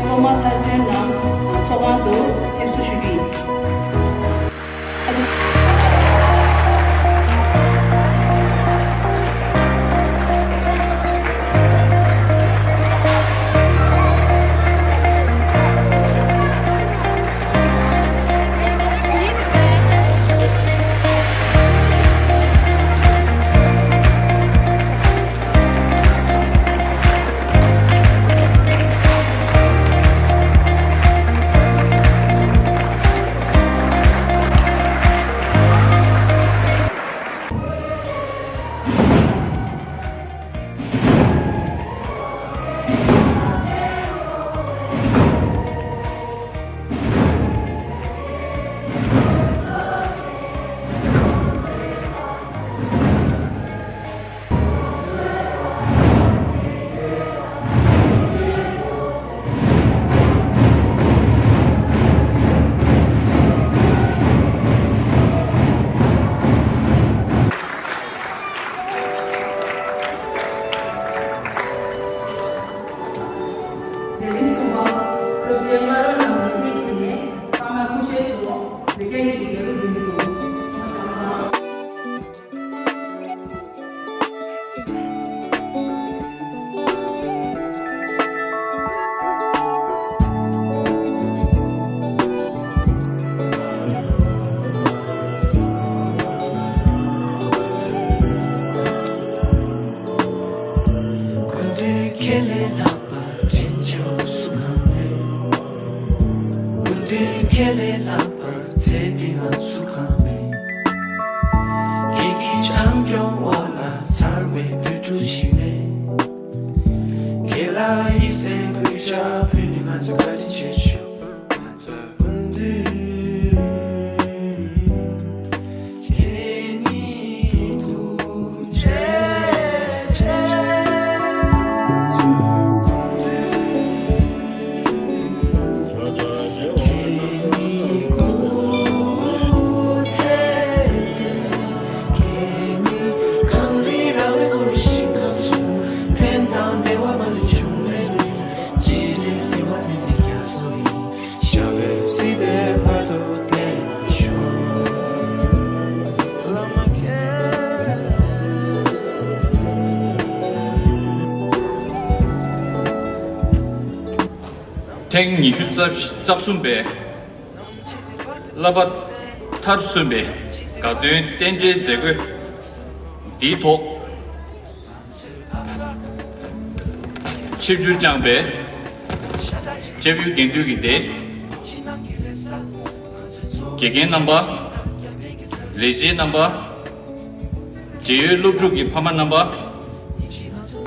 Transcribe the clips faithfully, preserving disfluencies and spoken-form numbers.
སློབ་མ་མཐར་སོན་རྣམས་ཚོགས་ཁང་དུ་ཕེབས་བསུ་ཞུ་རྒྱུ་ཡིན། ཟེར་ལེ་གསུམ་པ། སློབ་གྲྭའི་སྔ་རོལ་ནང་ནས་སླེབས་བྱས་ནས་ཚང་མ་སྐུ་ཞབས་ཐོག་བོད་རྒྱ་གཉིས་ཀྱི་རྒྱལ་པོ་འབུལ་རྒྱུ་འདུག། ཐོག་མ་བཞག་པ་དང་། སྐུ་མདུན་ཁྱེད་ལས་ལྷག་པར་དྲིན་ཆེ་བ་སུ་གང་མེད། སྐུ་མདུན་ཁྱེད་ལས་ལྷག་པར་མཛད་དེ་ང་སུ་གང་མེད། ཁྱེད་ཀྱི་བྱམས་སྐྱོང་འོག་ལ་འཚར་བའི་བོད་ཕྲུག་ཞིག་ལས། ཁྱེད་ལ་ཡིད་སེམས་གུས་ཕྱག་ཕུལ་ནས་ང་ཚོས་བཀའ་དྲིན་ཆེ་ཞུ། སྐུ་མདུན་ཁྱེད་ཉིད་ཐུགས་རྗེ་ཆེ། སྐུ་མདུན་ཁྱེད་ཉིད་སྐུ་ཚེ་བརྟན། ཁྱེད་ཉིད་གངས་རི་ར་བས་བསྐོར་ཞིང་ཁམས་གསུམ་ཕན་དང་བདེ་བ་མ་ལུས་འབྱུང་བའི་གནས། སྤྱན་རས་གཟིགས་དབང་བསྟན་འཛིན་རྒྱ་མཚོ་ཡི། ཞབས་པད་སྲིད་མཐའི་བར་དུ་བརྟན་ཤོག། བླ་མ་མཁྱེན། ཐེངས་ཉི་ཤུ་རྩ་རྩ་གསུམ་པའི་བསླབ་པ་མཐར་སོན་པའི་དགའ་སྟོན་རྟེན་འབྲེལ་མཛད་སྒོ་འདིའི་ཐོག་ཆིབས་བསྒྱུར་བསྐྱངས་པའི་སྐྱབས་ཡུལ་དགེ་འདུན་གྱི་སྡེ། དགེ་རྒན་རྣམ་པ། ལས་བྱེད་རྣམ་པ། འབྲེལ་ཡོད་སློབ་ཕྲུག་གི་ཕ་མ་རྣམ་པ།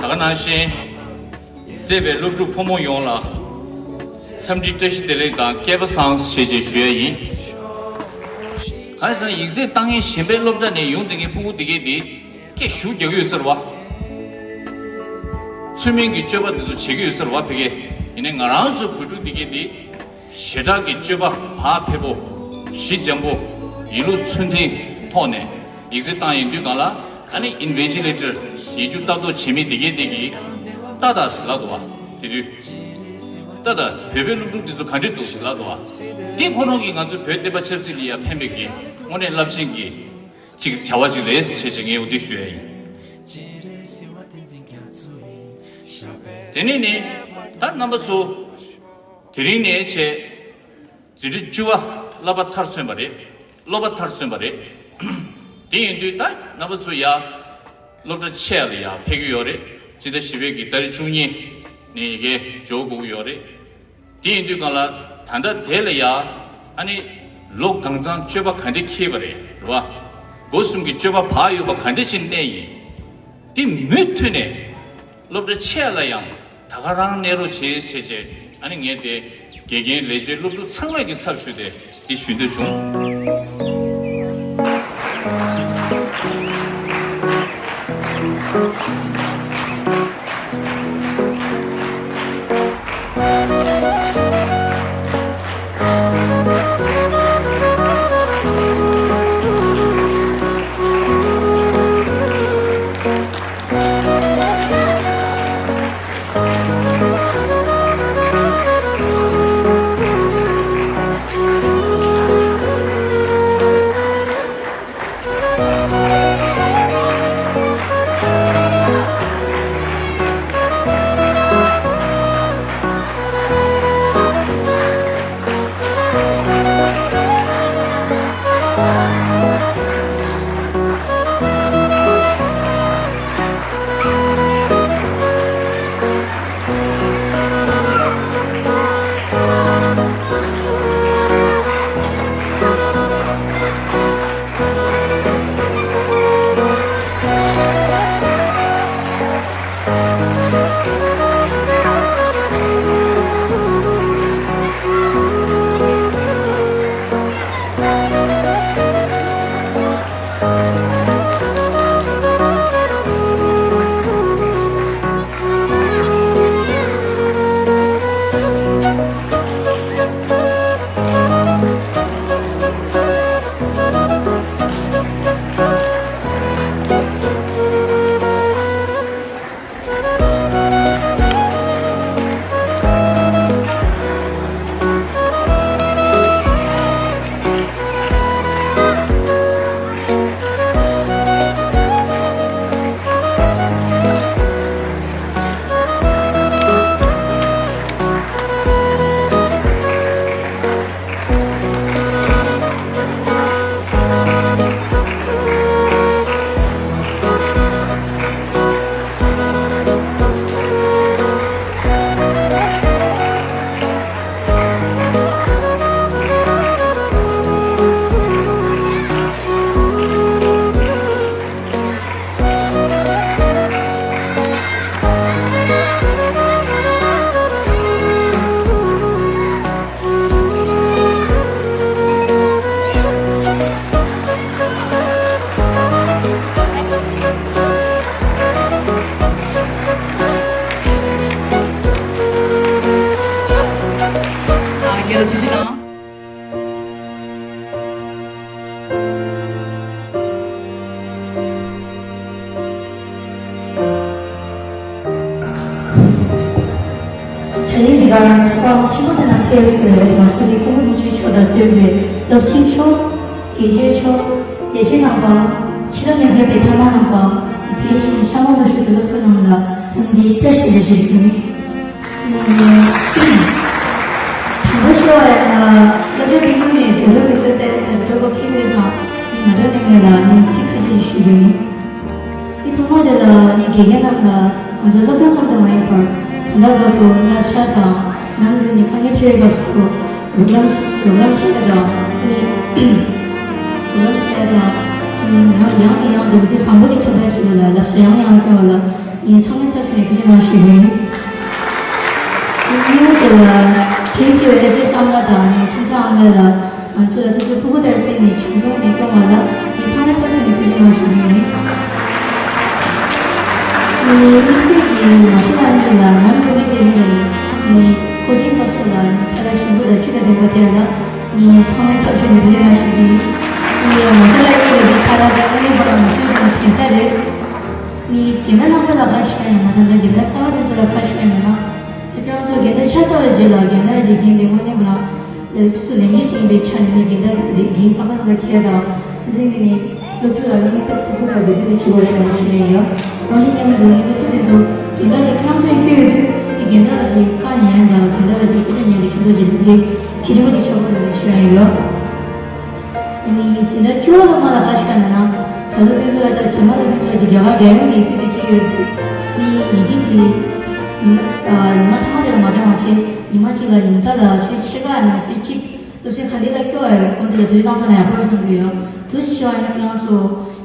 ད་ག་ནང་བཞིན་བཙས་པའི་སློབ་ཕྲུག་ཕོ་མོ་ཡོངས་ལ་འཚམས་འདྲི་བཀྲ་ཤིས་བདེ་ལེགས་དང་སྐལ་པ་བཟང་ཞེས་བཅས་ཞུ་ཡ་ཡིན། གང་ཡིན་ཟེར་ན་ཡིག་ཚད་བཏང་མཁན་གཞན་པའི་སློབ་གྲྭ་ནས་ཡོང་བསྡད་མཁན་ཕྲུ་གུ་དེ་གས་དེ། སྐད་ཞུ་རྒྱག་གི་ཡོད་ས་རེད་བ། ཚུལ་མིན་གྱི་སྤྱོད་པ་འདི་ཚོ་བྱེད་ཀྱི་ཡོད་ས་རེད་བ་ཕ་གི། ཡིན་ནའི་ང་རང་ཚོའི་བོད་ཕྲུག་འདི་གས་འདི། ཞེ་དྲག་གི་སྤྱོད་པ་བག་ཕེབས་པོ། གཞི་འཇམ་པོ། ཡིན་ལུགས་ཚུལ་མཐུན་ཐོག་ནས་ཡིག་ཚད་བཏང་ཡོང་དུས་སྒང་ལ་ཨ་ནི་ཨིན་ཝི་ཇི་ལེ་ཊར་ཡིག་རྒྱུགས་ལྟ་རྟོག་བྱེད་མི་འདི་གས་འདི་གིས་ལྟ་ད་ཟེར་ལབ་འདུག་བ། དེ་དུས་ལྟ་ད་བོད་པའི་སློབ་ཕྲུག་འདི་ཚོ་ག་འདྲས་འདུག་ཟེར་ལབ་འདུག་བ། འདི་ཁོ་རང་གིས་ང་ཚོའི་བོད་བསྟན་པ་ཆབ་སྲིད་ལ་ཡ་ཕན་པའི་གི་དངོས་གནས་རླབས་ཆེན་གྱི། ཅིག་བྱ་བ་ཅིག་རེད་ཞེས་བྱས་ངས་འོ་འདི་ཞུ་ཡ་ཡིན། དེ་ནས་ནི་ད་རྣམ་པ་ཚོ། དེ་རིང་ནས་བྱས། འཛིན་གྲྭ་བཅུ་པ་བསླབ་པ་མཐར་སོན་པ་རེད། སློབ་པ་མཐར་སོན་པ་རེད། དེ་ཡིན་དུས་ད་རྣམ་པ་ཚོ་ཡ། སློབ་གྲྭ་ཆེ་ལ་ཡ་ཕེབས་ཀྱི་ཡོད་རེད། སྤྱི་ཟླ་བཞི་པའི་གི་ཏ་རིག་བཅུ་གཉིས་ནས་ཡི་གེ་འཇོག་དགོས་ཀྱི་ཡོད་རེད། དེ་ཡིན་དུས་སྒང་ལ་ད་ལྟ་དེ་ལ་ཡ་ཨ་ནི་ལོ་གང་ཚང་སྤྱོད་པ་ག་འདྲ་འཁྱེར་བ་རེད་རེད་བ། སྒོ་གསུམ་གྱི་སྤྱོད་པ་བག་ཡོད་པ་ག་འདྲ་ཅིག་གནས་ཡིན། དེ་མུ་མཐུད་ནས་སློབ་གྲྭ་ཆེ་ལ་ཡང་ད་ག་རང་གནས་རོགས་བྱེད་ཟེར་བྱས་ཨ་ནི་ངས་དེ་དགེ་རྒན་ལས་བྱེད་སློབ་ཕྲུག་ཚང་མས་ཀྱི་ཚབ་ཞུས་ཏེ་དེ་ཞུ་འདོད་བྱུང་། ཆེན་པོ་དེ་ལ་ཕེབས་པའི་ང་ཚོ་གི་སྐུ་ངོ་དབུ་ཆེན་མཆོག་དང་གཙོས་པའི་སློབ་ཆེན་མཆོག་དགེ་བཤེས་མཆོག་ལས་བྱེད་རྣམ་པ། ཕྱི་ལོགས་ནས་ཕེབས་པའི་ཕ་མ་རྣམ་པ། དེ་བཞིན་ཤར་ལྷོ་ནུབ་ཕྱོགས་ཀྱི་སློབ་ཕྲུག་རྣམས་ལ་འཚམས་འདྲིའི་བཀྲ་ཤིས་བདེ་ལེགས་ཞུ་རྒྱུ་ཡིན། དང་པོ་ཞུ་བ་ཡིན་ན། སློབ་གྲྭ་འདི་ནང་ནས་འབྲེལ་ཡོད་མི་ཚོ་དེ་འགྲོ་དགོས་ཀྱི་ཡོད་ཙང་། ང་རང་ནས་ངས་ལ་ནི་ཚིག་ཁ་ཤས་ཤིག་ཞུ་རྒྱུ་ཡིན། འདི་ཐོག་མ་དེ་ལ་ནི་དགེ་རྒན་རྣམས་ལ་ང་ཚོའི་སློབ་སྦྱོང་ཙམ་དུ་མ་ཡིན་པར། ད་ལྟ་བར་དུ་བསླབ་བྱ་དང་ནམ་རྒྱུན་ནས་དཀའ་ངལ་འཕྲད་སྐབས་སུ་རོགས་རམ་རོགས་རམ་བྱེད་ཡ་དང་། རོགས་རམ་བྱེད་ཡ་དང་། ཡང་ནས་ཡང་དུ་མི་ཚེ་བཟང་པོ་ཞིག་ཐོབ་ཡ་ཞིག་ལ་བསླབ་བྱ་ཡང་ནས་ཡང་སྐྱོན་པ་ལ་ངས་ཚང་མའི་ཚབ་ཞུས་ནས་ཐུགས་རྗེ་གནང་ཞུ་རྒྱུ་ཡིན། དེ་ནས་དེ་ལ་དྲིན་ཆེ་བའི་བཀྲ་ཤིས་བསམ་ལགས་དང་ཁྱིམ་ཚང་ཨང་ལགས་ལ། ང་ཚོ་ལ་སོ་སོའི་ཕྲུ་གུ་ལྟར་བརྩིས་ནས་བྱམས་སྐྱོང་ནས་སྐྱོང་བ་ལ་ངས་ཚང་མའི་ཚབ་ཞུས་ནས་ཐུགས་རྗེ་གནང་ཞུ་རྒྱུ་ཡིན། ངའི་དམིགས་བསལ་གྱི་མ་ཤི་ལགས་གཉིས་ལ་ནམ་རྒྱུན་མི་དེ་རིང་ལ་ངའི་ཀོ་ཆིང་སྐབས་སུ་ལ་ངའི་ཁ་ལག་ཞིམ་པོ་དང་བཅུད་དང་ལྡན་པ་སྤྲད་ལ་ངས་ཚང་མའི་ཚབ་ཞུས་ནས་ཐུགས་རྗེ་གནང་ཞུ་རྒྱུ་ཡིན། ངའི་མ་ཤི་ལགས་གཉིས་ལ་ངའི་ཁ་ལག་དང་ཨ་ནེ་བར་མ་ཤི་ལགས་དྲན་ས་རེད། ངའི་འགན་ཟླ་རྣམ་པ་ལ་ཁ་ཤས་ཡིན་ན། ད་ལྟ་འགན་ཟླ་གསར་པ་དེ་ཚོ་ལ་ཁ་ཤས་ཡིན་ན། དེ་ཁྱེད་རང་ཚོ་འགན་ཟླ་ཆ་ཚང་བའི་རྗེས་ལ་འགན་ཟླ་རྗེས་འགན་ལས་ངོ་གནས་པ་རང་། སོ་སོ་ལས་འགན་ཅིག་ཡིན་པའི་ཆ་ནས་ནི་འགན་ཟླ་འདི་འགན་ཏག་ཏག་ལ་འཁྱེར་དང་། སོ་སོའི་ངོས་ནས་སློབ་ཕྲུག་ལ་ནི་དཔེ་ཟབ་པོ་དང་འབད་བརྩོན་དེ་བྱེད་དགོས་རེད་ལབ་ནས་ཞུ་ནས་ཡོད། འོན་ཏེ་མཉམ་དུ་ངའི་སློབ་ཕྲུག་དེ་ཚོ་འགན་ཟླ་དེ་ཁྱེད་རང་ཚོ་ཡང་འཁྱེར་ཡོད་དུས། ནི་འགན་ཟླ་ཅིག་བཀའ་ཉན་དང་འགན་ཟླ་ཅིག་སྐད་ཆ་ཉན་ཏེ་ཁྱེད་ཚོ་གི་ལུགས་འདི་གལ་ཆེན་པོ་ཅིག་ཆགས་པ་རེད་ལབ་ཞུ་ཡ་ཡོད། དེ་ནས་འཛིན་གྲྭ་བཅུ་པ་སློབ་མ་ལ་ཁ་ཤས་ཡིན་ན། ད་ལོ་ཁྱེད་ཚོ་ཡ་ད་རྗེས་མ་ལ་ཁྱེད་ཚོ་ཅིག་རྒྱ་གར་རྒྱལ་ཡོངས་ཀྱི་ཡིག་ཚད་དེ་འཁྱེར་ཡོད་དུས། ནི་ཡི་གེ་འདི་ཉི་མ་ཨ་ཉི་མ་ཐ་མ་དེ་ལ་མ་སྦྱང་བ་བྱས། ཉི་མ་གཅིག་ལ་ཉུང་མཐའ་ལ་ཆོས་ཕྱེད་ཀ་ཡང་མ་ཟིན་གཅིག་སློབ་ཚན་ག་འདི་ལ་སྐྱོ་བ་ཡོད། འོན་ཏེ་ལ་དུས་བཏང་ཐོག་ན་ཡག་པོ་རེད་བསམ་གྱི་ཡོད། དུས་ཆེ་བ་ནི་ཁྱེད་རང་ཚོ་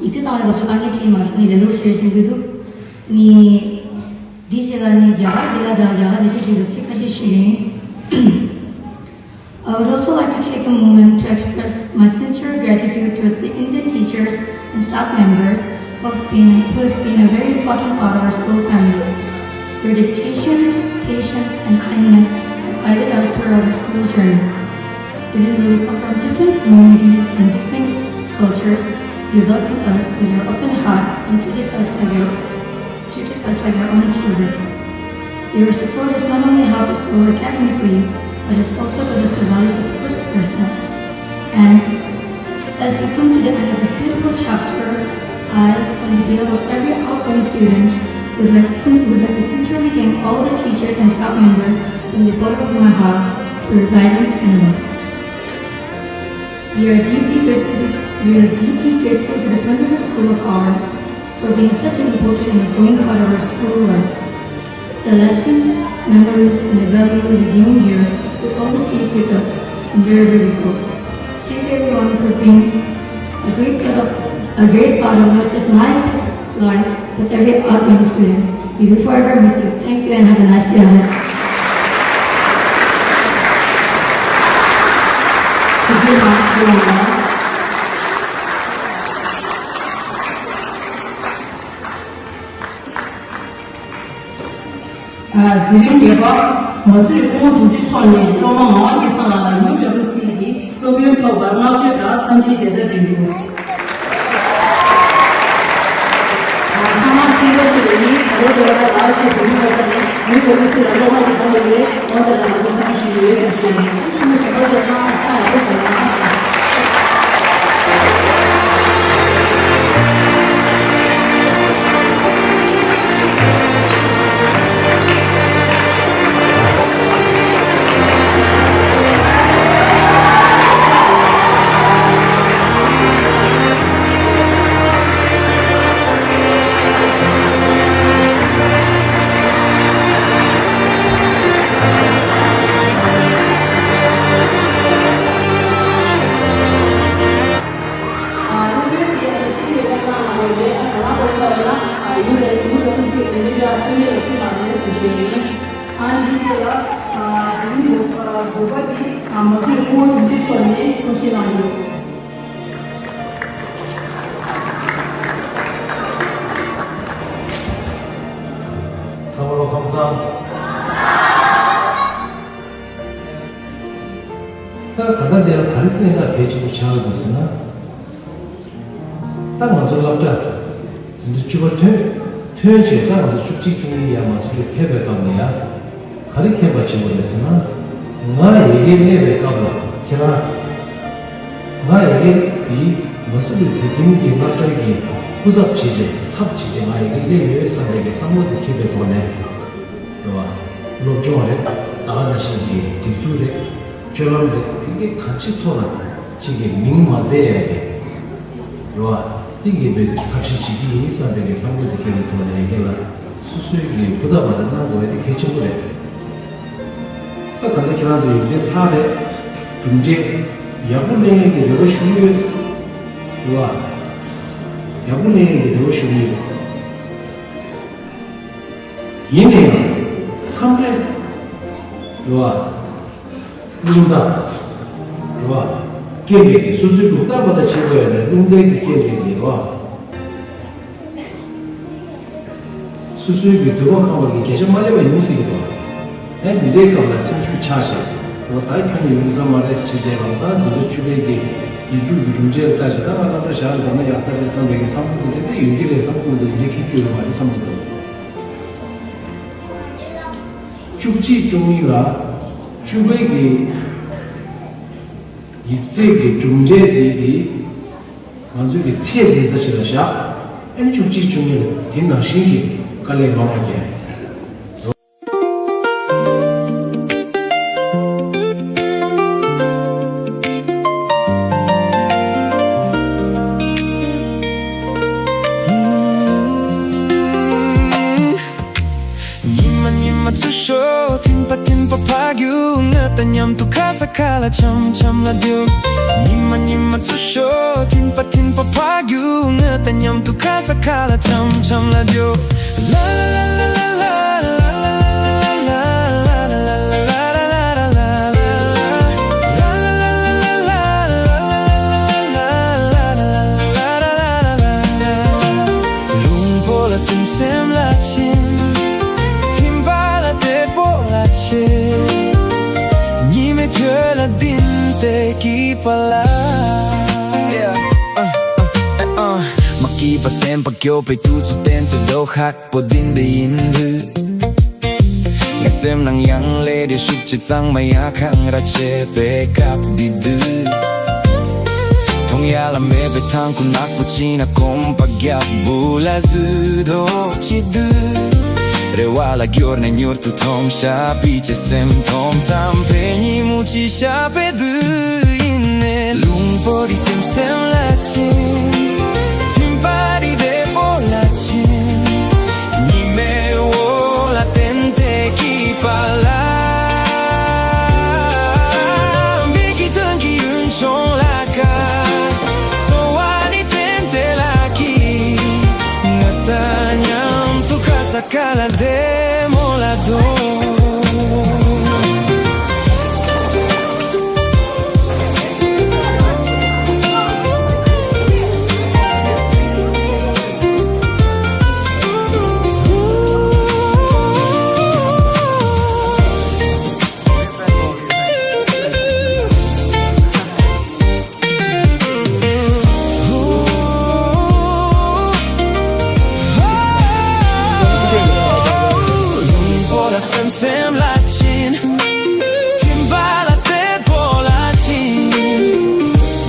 ཡིག་ཚད་བཏང་བའི་སྐབས་སུ་དཀའ་ངལ་འཕྲད་མ་བྱུང་ནི་ལས་སླ་པོ་ཆེ་རེད་བསམ་གྱི་འདུག་ནི་འདི་རྗེས་ལ་ནི་རྒྱ་གར་འདི་ལ་དང་རྒྱ་གར་ལས་བྱེད་ཞུ་བའི་ཚིག་ཁ་ཤས་ཞུ་ཡིན། I would also like to take a moment to express my sincere gratitude towards the Indian teachers and staff members who have been, who have been a very important part of our school family. Your dedication, patience, and kindness have guided us through our school journey. Even though we come from different communities and different cultures, you welcome us with your open heart and treated us like your treated us like our own children. Your support has not only helped us grow academically, but has also taught us the values of a good person. And as, as you come to the end of this beautiful chapter, I, on the behalf of every outgoing student, would like, sin- would like to sincerely thank all the teachers and staff members from the bottom of my heart for your guidance and love. We are deeply grateful, we are deeply grateful to this wonderful school of ours for being such an important and a growing part of our school life. The lessons, memories, and the value we gain here will always stay with us and wherever we go. Thank you everyone for being a great part of, a great part of not just my life, but every outgoing students. We will forever miss you. Thank you and have a nice day ahead. Thank you, Ma'am. འཛིན་རིམ་བརྒྱད་པ། མ་སུ་རི་སྐུ་ངོ་དྲུང་ཆེ་མཆོག་ནས་སློབ་མ་ངག་དབང་སྐལ་བཟང་ལགས་ལ་ཡུམ་བྱ་ཕོ་སི་ལི་སློབ་ཡོན་ཐོབ་པར་བསྔགས་བརྗོད་དང་འཚམས་འདྲིའི་མཇལ་དར་སྤྲད་རྒྱུ། ཚང་མ་ཁྱེད་ཚོ་ཞིག་ཡིན། ད་ལོ་འདི་ལ་ད་ཨ་ཅེ་བུ་མོ་ཁ་ཁ་ནས་ཡུམ་བྱ་ཕོ་སི་ལ་སློབ་མ་ཞིག་བཏང་བ་ཡིན། འོ་ད་ད་ང་ཚོ་ཚང་མ་ཞིག་ཡོད་ཀྱང་ཞིག་ཡིན། ཚང་མ་ཞིག་ད་ཚོ་ཚང་མ་ཆ་ཡག་པོ་དང་། ཚང་མ་ལོ་ཁམས་བཟང་། ད་ད་ལྟ་འདིར་ག་རེ་གནད་འགག་གལ་ཆེན་པོ་ཆགས་ཀྱི་འདུག་ཟེར་ན། ད་ང་ཚོ་སློབ་གྲྭ་འཛིན་གྲྭ་བཅུ་པ་ཐོན་ཐོན་རྗེས་ད་ང་ཚོ་བཅུ་གཅིག་བཅུ་གཉིས་ཡར་མར་ཚུར་ཕེབས་པའི་སྐབས་ལ་ཡ། ག་རེ་ཁྱད་པར་ཆེན་པོ་རེད་ཟེར་ན། ང་ཡི་གེ་སླེབས་པའི་སྐབས་ལ་ཁྱེད་རང་། ང་ཡི་གེ་འདི་མ་སུ་རི་བོད་ཁྱིམ་གྱི་སློབ་གྲྭའི་གི་སྐུ་ཚབ་བྱེད་ཅེས་ཚབ་བྱེད་ཅེས་ང་ཡི་གེ་སླེབས་ཡོད་བསམ་པའི་གི་བསམ་བློ་དེ་འཁྱེར་པའི་ཐོག་ནས། རེད་བ། སློབ་སྦྱོང་རེད། ད་ག་ནང་བཞིན་གྱི་སྒྲིག་འཛུགས་རེད། སྤྱོད་ལམ་རེད། དེ་གའི་གང་ཅིའི་ཐོག་ལ་ཅིག་གི་མིང་མ་བརྩི་ཡ་གི། རེད་བ། དེ་གའི་འབད་ཐབས་ཤེས་བྱེད་ཀྱི་ཡིན་བསམ་པའི་གི་བསམ་བློ་དེ་འཁྱེར་བའི་ཐོག་ནས་ཡི་གེ་ལ་སོ་སོའི་གི་ཧུར་ཐག་པ་དང་གནང་དགོས་ཡ་དེ་གལ་ཆེན་པོ་རེད། ད་ད་ལྟ་ཁྱེད་རང་ཚོ་ཡིག་ཚད་ཚར་རེད། གྲུབ་འབྲས་ཡག་པོ་ལེན་ཡས་ཀྱི་རེ་བ་ཞུ་གི་ཡོད། རེད་བ། ཡག་པོ་ལེན་ཡས་ཀྱི་རེ་བ་ཞུ་གི་ཡོད། ཡིན་ན་ཡང་མཚམས་རེ། རེད་བ། རླུང་རྟ། རེད་བ། སྐྱེ་བའི་གི་སོ་སོའི་ལུགས་ལྟ་བ་དང་བྱེད་དགོས་ཡོད་ན་རླུང་རྟའི་གི་སྐྱེ་བའི་གི་རེད་བ། སོ་སོའི་གི་འདོད་པ་ཁེངས་པ་གི་སྐད་ཆ་མ་སླེབས་པ་ཡིན་སྲིད་ཀྱི་འདུག་ཨེ་འདི་འདྲའི་སྐབས་ལ་སེམས་ཤུགས་ཆག་བྱས། འོ་ད་ཁྱོན་ནས་ཡོང་ས་མ་རེད་ཟེར་བྱས་ལམ་སང་འཛིན་གྲྭ་བཅུ་པའི་གི་ཡིག་རྒྱུགས་ཀྱི་གྲུབ་འབྲས་ལ་ལྟ་བྱས་ད་ང་སློབ་གྲྭ་བཞག་ནས་འགྲོ་ན་ཡག་ས་རེད་བསམ་པའི་གི་བསམ་བློ་དེ་འདི་འདྲ་ཡོང་གི་རེད་བསམ་གི་མི་འདུག་ཡིན་གྱི་ཁེགས་ཀྱི་ཡོད་མ་རེད་བསམ་གི་འདུག་བཅུ་གཅིག་བཅུ་གཉིས་ལ་བཅུ་པའི་གི་ཡིག་ཚད་ཀྱི་གྲུབ་འབྲས་དེ་དེ། ང་ཚོའི་གི་ཚད་འཛིན་ས་ཞིག་ལ་བཞག་ཨ་ནི་བཅུ་གཅིག་བཅུ་གཉིས་ལ་དེ་ནང་བཞིན་གྱི་དཀའ་ལས་མང་བ་བརྒྱབ། ཉི་མ་ཉི་མ་འཚོ་ཞོག་ཐིམ་པ་ཐིམ་པ་ཕ་རྒྱུག་ང་དང་མཉམ་དུ་ཁ་ས་ཁ་ལ་འཆམ་འཆམ་ལ་རྒྱུག་ཉི་མ་ཉི་མ་འཚོ་ཞོག་ཐིམ་པ་ཐིམ་པ་ཕ་རྒྱུག་ང་དང་མཉམ་དུ་ཁ་ས་ཁ་ལ་འཆམ་འཆམ་ལ་རྒྱུག་ལུང་པོ་ལ་སེམས་སེམས་ལ་ཆེན། ཐིམ་པ་ལ་དེ་པོ་ལ་ཆེ། ཉི་མའི་ཐོད་ལ་ལྡིང་སྟེ་སྐྱིད་པ་ལ། མ་སྐྱིད་པ་སེམས་པ་སྐྱོ་བའི་དུས་ཚོད་དེ་ཚོ་དོ་ཧ་པོ་ལྡིང་བསྡད་ཡིན་དུས། ངའི་སེམས་ནང་ཡང་ལས་དེ་ཤུགས་ཆེ་གཙང་མ་ཡ་འཁང་ར་བྱེད་པའི་སྐབས་འདི་དུས། མཐོང་ཡ་ལ་མེད་པའི་ཐང་ཁུ་ནག་པོ་ཅི་ན་གོམ་པ་རྒྱབ་བུ་ལ་བཟོས་དོ་ཅི་དུས། རེ་བ་ལ་སྐྱོར་ནས་མྱུར་དུ་མཐོང་ཤ་པི་ཅེ་སེམས་མཐོང་ཙམ་པའི་ཉིན་མོ་ཅི་ཤ་པའི་དུས་ཡིན་ནས་ལུང་པོ་རི་སེམས་སེམས་ལ་ཆེན། ཐིམ་པ་རི་བདེ་པོ་ལ་ཆེན། ཉི་མའི་འོག་ལ་བསྟན་ཏེ་སྐྱིད་པ་ལ། འབིག་གི་དོན་གྱི་ཡུན་ཆུང་ལ་དཀའ། འཚོ་བ་ནི་བསྟན་ཏེ་ལ་སྐྱིད། ང་དང་མཉམ་དུ་ཁ་ས་ཁ་ལ་བདེ་མོ་ལ་སྡོད། སེམས་སེམས་ལ་ཆེན། ཐིམ་པ་ལ་དེ་པོ་ལ་ཆེན།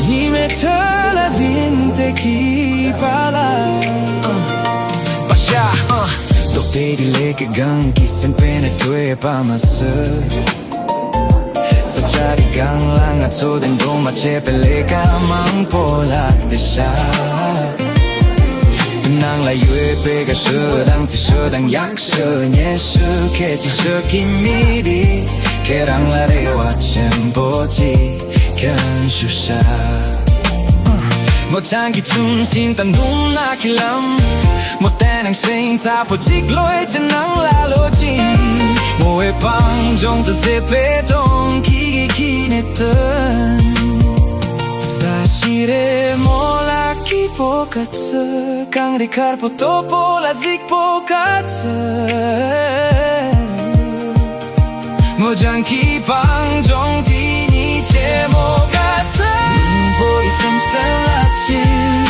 ཉི་མའི་ཐོད་ལ་ལྡིང་སྟེ་སྐྱིད་པ་ལ། པ་ཤ། རྡོག་དེ་རི་ལས་ཀྱི་གང་གི་སེམས་པའི་ནས་ཐོས་པ་མ་ཟད། ས་ཆ་རི་གང་ལ་ང་ཚོ་བདེན་དོ་མ་བྱས་པའི་ལས་ཀ་མང་པོ་ལ་བདེ་ཤ། སེམས་ནང་ལ་ཡོད་པའི་དགའ་ཤོས་དང་བརྩི་ཤོས་དང་ཡག་ཤོས་ཉེ་ཤོས་གལ་ཆེ་ཤོས་ཀྱི་མི་དེ་ཁྱེད་རང་ལ་རེ་བ་ཆེན་པོ་ཅིག་བསྐྱོན་ཞུ་ཤ། མོ་ཅང་གི་ཆུང་ཤིང་དང་དུང་ནག་གི་ལམ། མོ་བསྟན་ནང་ཤིང་ཚ་པོ་གཅིག་ལོས་ཅི་ནང་ལ་ལོ་ཅིང་། མོ་བའི་བང་ལྗོངས་དུ་ཟེ་པའི་དོང་གི་གི་གི་ནས་ཐོན། ས་ཤི་རེ་མོ་ལ་སྐྱིད་པོ་ག་ཚོད་གངས་རི་དཀར་པོ་སྟོབས་པོ་ལ་གཟིགས་པོ་ག་ཚོད། མོ་ཅང་གི་བང་ལྗོངས་དེ་ནི་ཆེ་མོ་ག་ཚོད། ལུང་པོ་ཡི་སེམས་སེམས་ལ་ཆེན།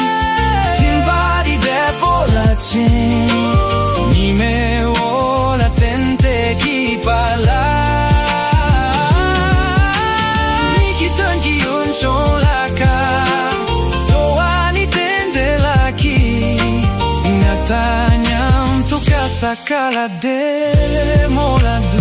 ཐིམ་པ་དེ་བདེ་པོ་ལ་ཆེན། ཉི་མའི་འོག་ལ་བསྟན་ཏེ་སྐྱིད་པ་ལ། la demo la